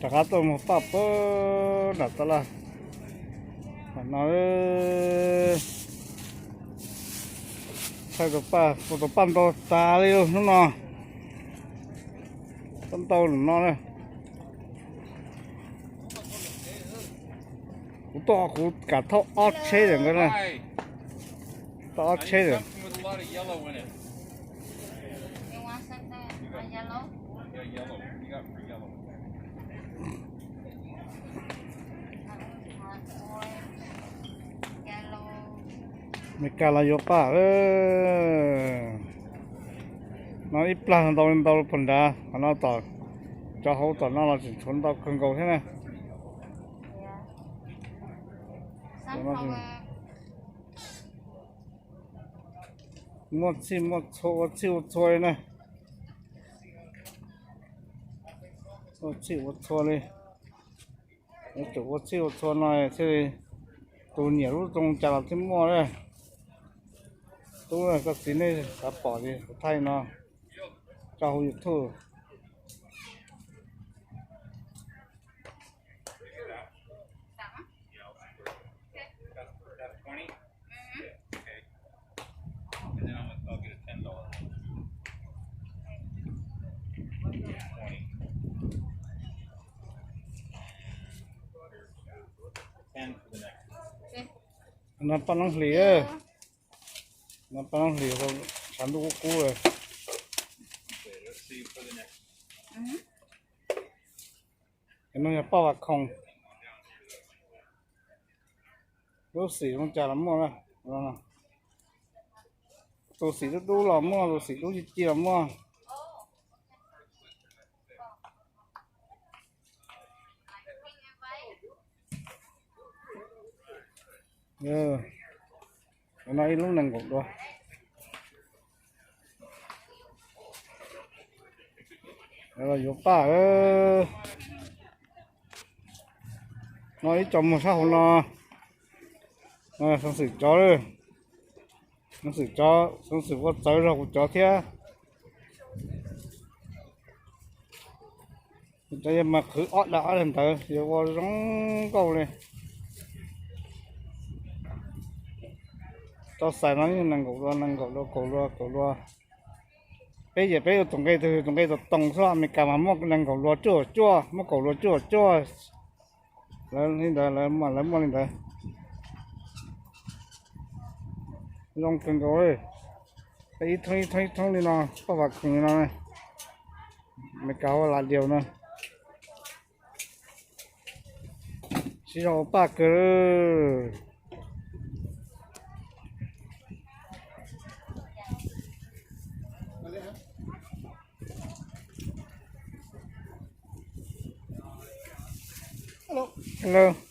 Rov qab tuaj mus paj pag nram tab laj. Qhov no thaij tus paj, tus paj ntau tas li hnub no. Paj ntau lawm no na. Kuv tuaj kuv kam thauj ob tsheb lawm nkawd na. Thauj ob tsheb lawm. Meskas los yuav paj. No ib plag ntau ntau puag nrad, qhov no tom, cov hauv tom no los tseem tshuav ntau kawg nkaus thiab na. Muaj txhij muaj txhua, ua txhij ua txhua li na. Ua txhij ua txhua li. Yuav tsum ua txhij ua txhua no thiaj li, tus nyiam lub zoo cas los thiaj muaj na. Tub, koj txiv nej xav pom ces kuv thaij no tso hauv YouTube. No paj noob hlis, no paj noob hlis, tshav ntuj kub kub lawm. No yog paj vas khoom. Lub xim zoo cas los muaj na. Tus xim dub dub los muaj, tus xim dub ci ci los muaj. No ib lub nees nkaum dua. Los yuav paj. No ib co muag sab hauv no. Xov xwm cov, xov xwm cov, xov xwm ua txawv zog kuv cov thiab. Cov yog mas qhwv ob dag ob dag ntawd yuav ua zoo nkauj li. Tau xais no nees nkaum dua, nees nkaum dua, kaum dua, kaum dua. Peb ces peb ua tus nqe, tus nqe tau toos xwb, Amelikas mas muaj nees nkaum dua cuaj cuaj, muaj kaum dua cuaj cuaj. Lawv li ntawd, lawv muaj li ntawd. Zoo kawg nkaus li. Ib thoob ib thoob ib thoob li no, paj vas khoom li no, Amelikas ua lam diaus no. Siv zog ua paj kawg. Hello.